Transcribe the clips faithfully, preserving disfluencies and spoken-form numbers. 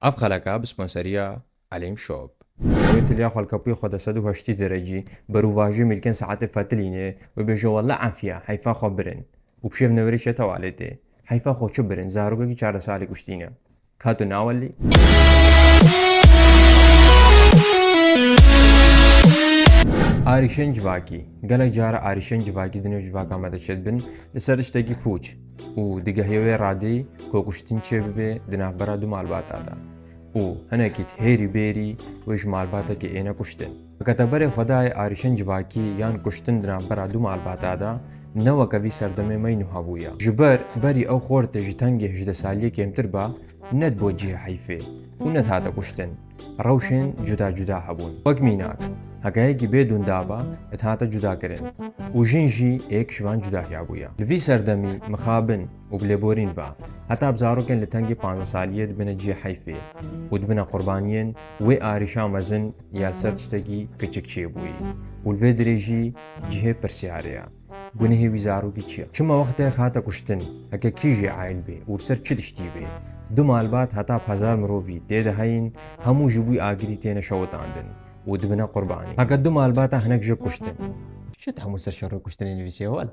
Ev xeleka bi sponseriya Elîm Shop. Ew ê tiliya xwe li kapûyê xwe de sed û heştî derecî, berûvajê mîlkên saetê fetilîne, wê bêje welle efiya, heyfa xwe birin. Û bi şêv newêrê çê tewalê tê. Heyfa xwe çi birin, zarokekî çardeh salî kuştîne. Ka tu nawelî. Arîşên civakî. Gelek cara arîşên civakî di nêv civaka me de çêdibin, li ser tiştekî pûç û digehê wê radeyî ku kuştin çêbibe di navbera du malbata de. Û hinekî hêrî bêrî wê ji malbatekê êne kuştin. Heke te berê xwe dayê arîşên civakî yan kuştin di navbera du malbata de, ne weke vî serdemê me yî nuha bûya. Ji ber berî ew xortê ji tengê hejdeh saliyê kêmtir ba, nedibû cihê heyfê û nedihate kuştin. Rewşên cuda cuda hebûn. Wek mînak, heke yekî bê dûnda ba, dihate cudakirin û jin jî êk ji van cudahiya bûya. Li vî serdemî mixabin û bi lêborîn ve, heta bi zarokên li tengê panzdeh saliyê dibine cihê heyfê û dibine qurbaniyên wê arîşa mezin ya li ser tiştekî kiçik çêbûyî û li vê dirê jî cihê pirsyarê ye. Gunehê wî zarokî çi ye? Çima wextê hate kuştin, heke kî jê aîl bê û li ser çi tiştî bê, du malbat heta bi hezar mirovî tê de heyîn, hemû ji bo wî agirî têne şewitandin û dibine qurbanî. Heke du malbata hinek jê kuştin. Çi hemû ser şer û kuştinê nivîsiye wel?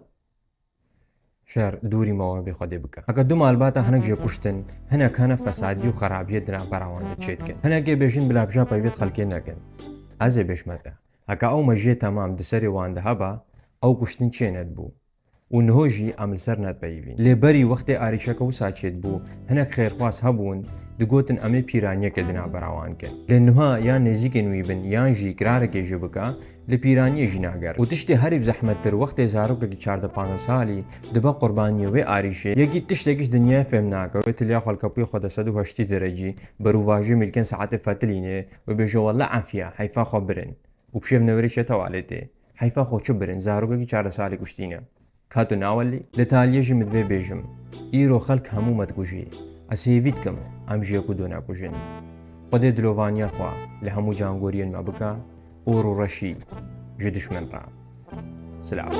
Şer dûrî me we bê Xwedê bike. Heke du malbata hinek jê kuştin, hinek hene fesadî û xerabiyê di navbera wan de çêdikin. Hinekê bêjin bila bi ja peyvê di xelkê nekin. Ez ê bêjme te. Heke ew mejiyê temam di serê wan de heba, ew kuştin çê nedibû. Û niho jî em li ser nedipeyivîn. Lê berî wextê arîşeke wisa çêdibû, hinek xêrxwaz hebûn, digotin em ê pîraniyekê di navbera wan kin. Lê niha yan nêzîkên wî bin, yan jî kirarekê jê bike, li pîraniyê jî nagerin. Û tiştê herî bi zehmettir wextê zarokekî çardeh panzdeh salî dibe qurbaniyê wê arîşê, yekî tiştekî ji dinyayê fêm nake, wê tiliya xwe li kapûyê xwe de sed û heştî derecî, berûvajê mîlkên saetê fetilîne, wê bêje welle efiya, heyfa xwe birin. Û bi şêv newêrê çê tewalê tê. Heyfa xwe çi birin, zarokekî çardeh salî kuştîne. Ka tu nawelî, li taliyê jî min divê bêjim, îro xelk hemû me dikujî. Ez hêvî dikim, em ji yek û du nekujin. Xwedê dilovaniya xwe li hemû cangoriyên me bike û rûreşî ji dişmin re. Silav.